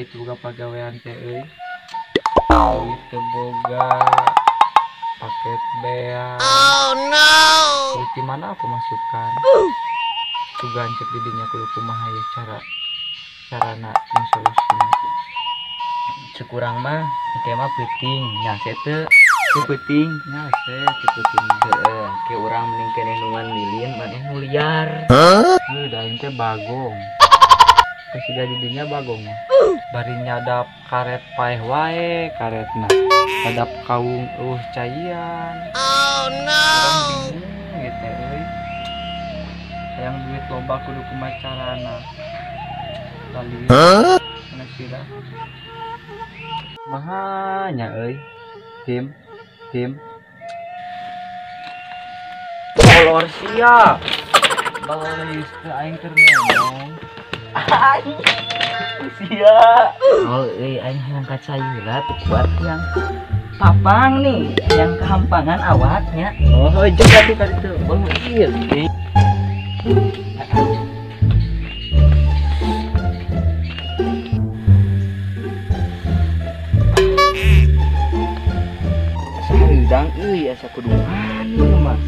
Itu boga pagawean teh euy. Duit teu boga, paket bea. Oh no. Duit di mana aku masukkan? Sugan cek didinya kudu kumaha ya carana jeung solusina. Cek urang mah engke mah peuting nya teu teu peuting nya teu peuting. Heeh, ke urang mending keneh nungan lilin maneh nu liar. Heuh, da aing teh bagong. Geus didinya bagong mah. Bari nyadap karet paeh wae karetna. Nyadap kaung eueuh caian. Oh no. Urang bingung gitu euy. Hayang duit loba kudu kumaha carana. Lalu mana sira? Maha nya euy. Tim kolor sia. Balis teu aing keur ngomong. Sia. Oh, euy aing hayang ka cai heula teu kuat yang papang nih, yang kehampangan awaknya. Oh, jeung atuh ka ditu. Oh, iya. Asa hareudang euy, asa kuduhan ieu mah.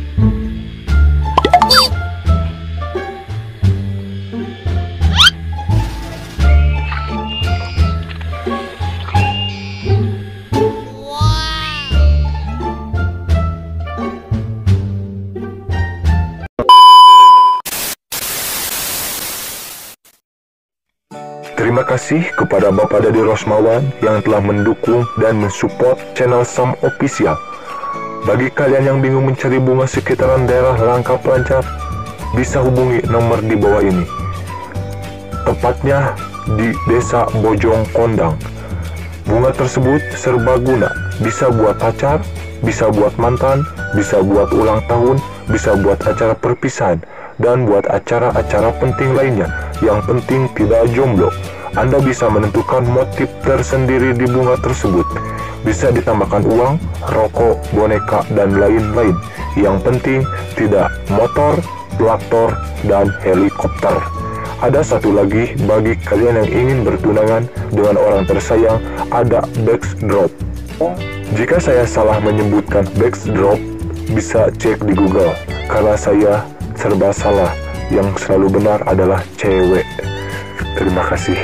Terima kasih kepada Bapak Dadi Rosmawan yang telah mendukung dan mensupport channel Sam Official. Bagi kalian yang bingung mencari bunga sekitaran daerah Langkap Lancar, bisa hubungi nomor di bawah ini. Tepatnya di Desa Bojong Kondang. Bunga tersebut serbaguna, bisa buat pacar, bisa buat mantan, bisa buat ulang tahun, bisa buat acara perpisahan, dan buat acara-acara penting lainnya. Yang penting tidak jomblo. Anda bisa menentukan motif tersendiri di bunga tersebut. Bisa ditambahkan uang, rokok, boneka, dan lain-lain. Yang penting tidak motor, traktor, dan helikopter. Ada satu lagi bagi kalian yang ingin bertunangan dengan orang tersayang, ada backdrop. Jika saya salah menyebutkan backdrop, bisa cek di Google. Karena saya serba salah, yang selalu benar adalah cewek. Terima kasih.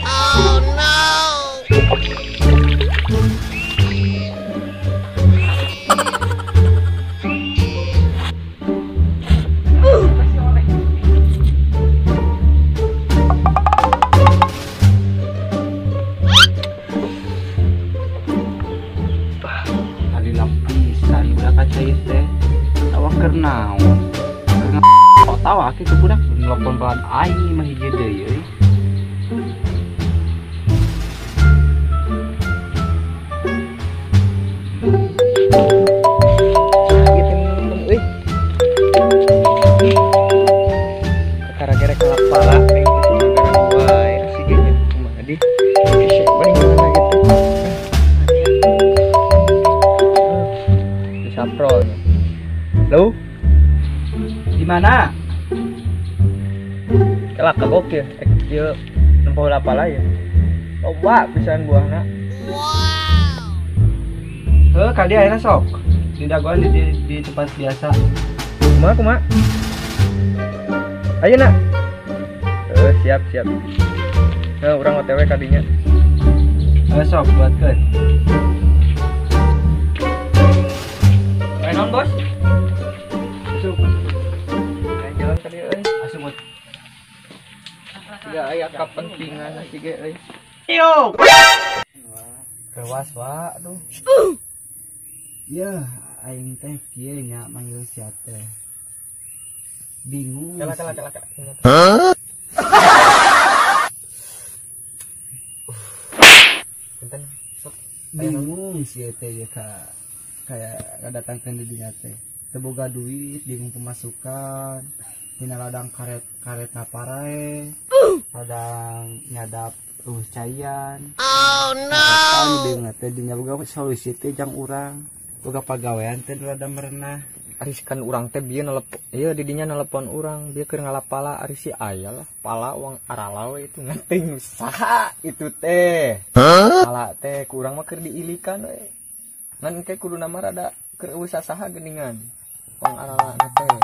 Oh no. Naon kok tahu aki ke budak nelpon bahan aing mah hiji deui euy. Ieu teh minum euy. Kakara-gara kalapala aing teh gara wae asih ge nya kumaha di. Geus bari mana gitu. Disaprol. Halo? Di mana? Kelak kagok ya, ieu nempo heula pala ya. Loba pisan buahna. Wow. Heuh, ka dieu ayeuna sok. Di dagoan di tempat biasa. Kumaha kumaha? Ayeuna. Heuh, siap siap. Heuh, urang OTW ka dinya. Heuh, sok buatkeun. Ayo naon, Bos? Masuk. Jalan ka dieu euy. Asup. Tidak aya kapentingan sih ge euy. Yo. Rewas wa aduh. Ya, aing teh kieu nya manggil sia teh. Bingung. Kala kala kala kala. Hah? Punten sok. Bingung sia teh ya ka kayak ngadatangkeun di dinya teh. Teu boga duit, bingung pemasukan. Dina ladang karet naparae. Ladang nyadap caian. Oh no. Anu bingung teh dinya boga solusi teh jang urang. Boga pagawean teh rada merenah. Ari kan urang teh bieu nelepon, ieu didinya nelepon urang, bieu keur ngalapala ari si aya lah, pala uang arala we itu ngeting saha itu teh. Pala teh ku urang mah keur diilikan we. Ngan engke kuduna mah rada keur eueuh sasaha geuningan. Uang arala teh.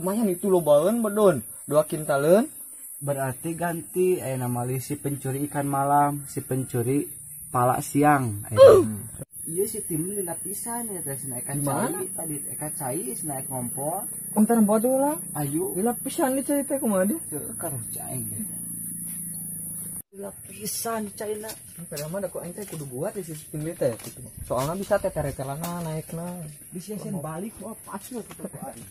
Lumayan itu lobaeun bedon, 2 kintaleun. Berarti ganti aya nama si pencuri ikan malam, si pencuri pala siang. Iya si Timli lila pisan ya teh naik cai tadi eka cai naik ngompol. Entar bodoh lah. Ayo. Lila pisan di cai teh kumaha deh? Heuh karuh cai gitu. Lila pisan di caina. Padahal mah da ku aing teh kudu buat di si Timli teh gitu. Soalna bisa teh teretelana naekna. Bisa sieun balik wah pacul kitu ku aing.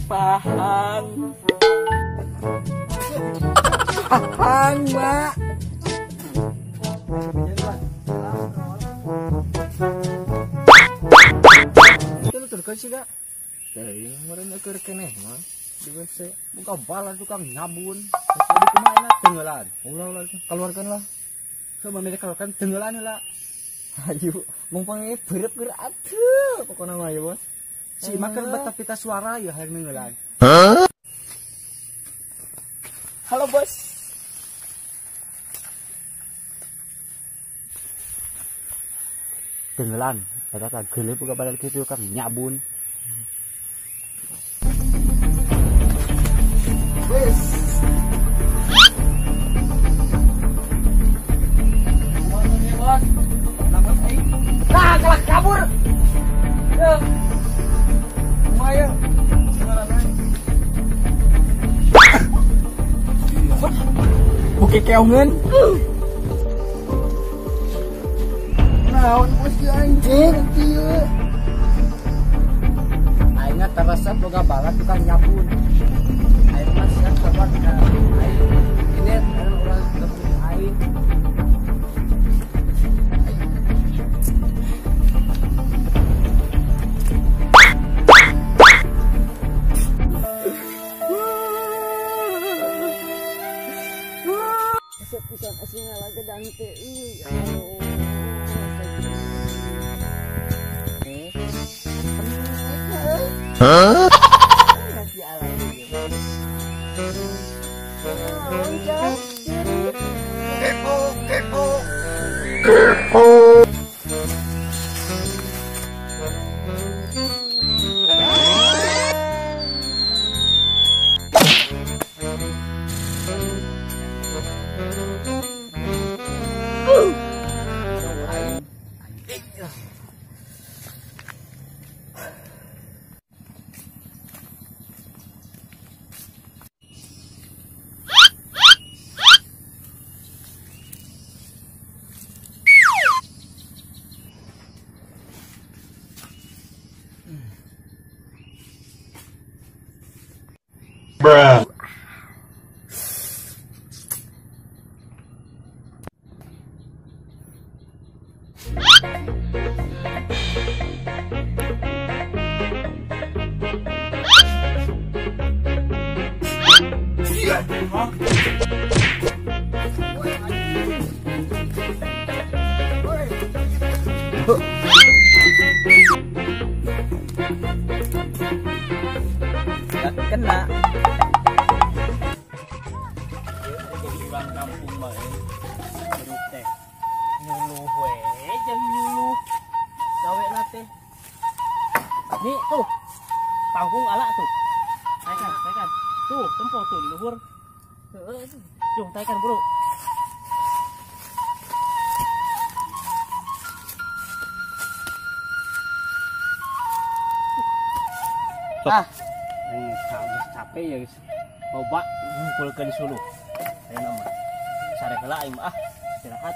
Pahang. Pahang, Mak. Tuturkeun sih, Kak. Teuing meureun eueur keneh mah di WC. Buka bala tukang nyabun. Tadi kumaha enak tenggelan. Ulah ulah keluarkan lah. Coba milih keluarkan tenggelan heula. Ayo, mumpung ieu beureup keur atuh pokona mah ya, Bos. Si makan betah pita suara ya hayang nenggelan. Halo, Bos. Tenggelan, eta tah geuleuh buka badal kitu kang nyabun. Wes. Nah, kalah kabur. Ya. Lumayan. Buke keongan. Naon bos anjing kieu. Aing teresep boga bala tukang nyabun. Aing mah siap sabar ka aing. Ini urang teu aing. Pisan aslinya lagi dan teh euy. Hah? Kepo, kepo. Kepo. Bruh. Kena. Jadi orang kampung bae. Hirup teh. Nyuluh we, jeung nyuluh. Gawe teh. Nih tuh. Pangkung ala tuh. Taikan, taikan. Tuh, tempo tuh di luhur. Heeh, tuh. Taikan, Bro. Ah. Capek ya guys. Loba ngumpulkeun suluh. Aya nama. Sare heula aing mah ah, istirahat.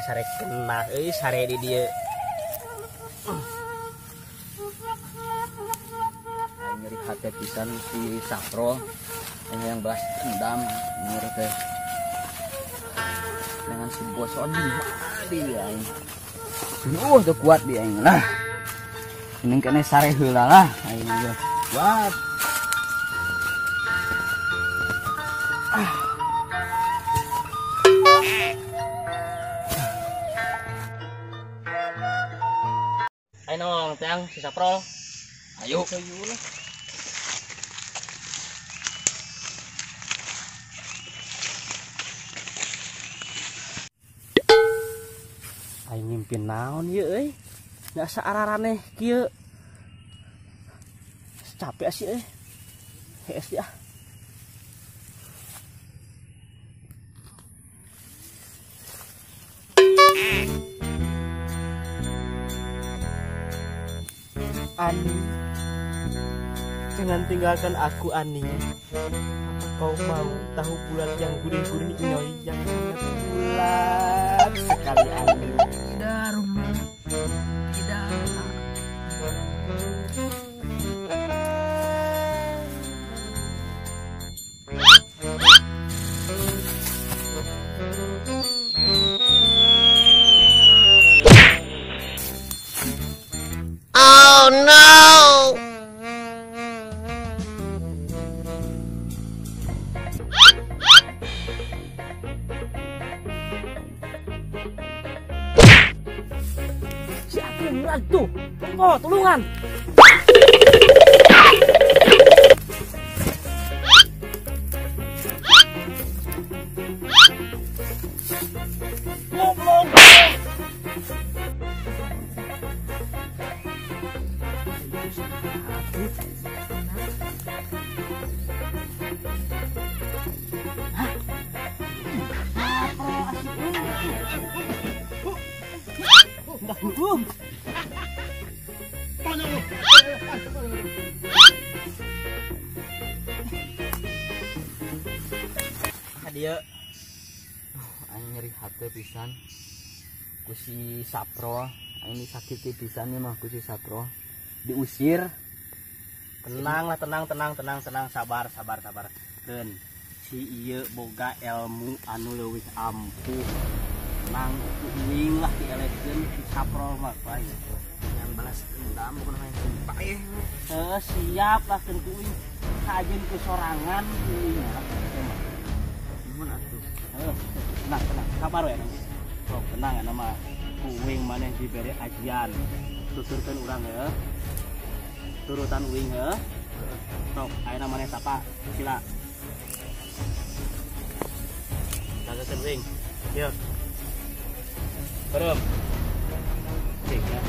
Sare kena euy sare di dieu. Aing nyeri hate pisan si Saprol. Aing yang balas dendam nyeri teh. Dengan si bos di aing. Tuh kuat di aing lah. Ini kene sare heula lah aing mah. Kuat. Ayo nong tiang si Saprol. Ayo. Aing ngimpi naon ieu euy. Da saararaneh kieu. Capek sih euy. Hees ah. Ani, jangan tinggalkan aku Ani. Apa kau mau tahu bulat yang gurih-gurih nyoi yang sangat bulat sekali Ani? Tidak rumah, tidak. Oh no! Si Agung tuh, tunggu, tulungan. Goblok. Dia aing nyeri hate pisan ku si Saprol, aing disakiti pisan ieu mah ku si Saprol. Diusir. Tenang lah, tenang, tenang, tenang, tenang, sabar, sabar, sabar. Dan si ieu boga ilmu anu leuwih ampuh. Tenang uing lah dielehkeun si Saprol mah bae. Yang balas dendam bukan main sumpah ya. Siap lah keun ku uing. Kajeun ku sorangan uing lah. Mun atuh. Tenang, tenang, sabar ya. Sok tenang ya nama ku uing maneh dibere ajian. Tuturkeun urang heuh. Turutan uing heuh. Sok ayeuna maneh tapa sila. Dagakeun uing. Ieu. Berem. Cik ya.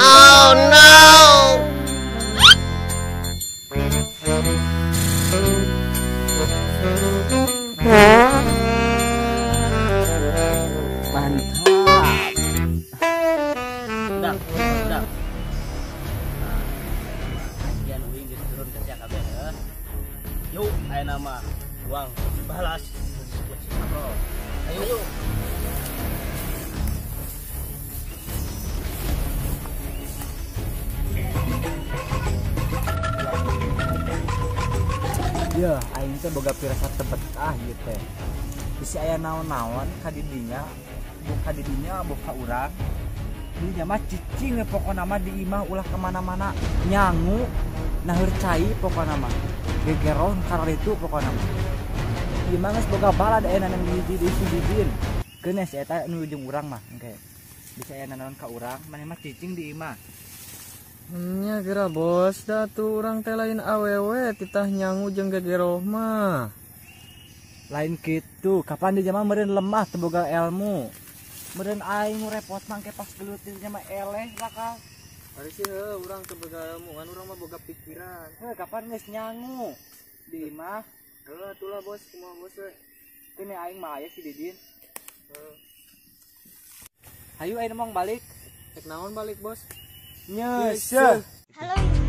Oh no! Mantap. Udah, udah. Ajian uing geus turun ke sia kabeh heuh. Yuk, ayeuna mah uang balas disebut si Saprol. Ayo yuk. Ya, aing teh boga pirasat tebet ah ieu teh. Bisi aya naon-naon ka didinya, buka didinya buka urang. Didinya mah cicing we pokona mah di imah ulah kemana-mana, nyangu naheur cai pokona mah. Gegeron kararitu pokona mah. Ieu mah geus boga balad aya nang di si Didin. Keun si eta nu jeung urang mah engke. Bisi aya naon ka urang, maneh mah cicing di imah. Nya geura bos, da tuh urang teh lain awewe titah nyangu jeung gegeroh mah. Lain kitu, kapan di zaman meureun lemah teu boga ilmu. Meureun aing nu repot mangke pas gelut dinya mah eleh bakal. Ari sih heuh urang teu boga ilmu, ngan urang mah boga pikiran. Heuh, kapan geus nyangu di imah? Heuh atuh lah bos, kumaha bos we. Ini aing mah aya si Didin. Heuh. Hayu aing mong balik. Rek naon balik bos? Nyeuseuh. Halo.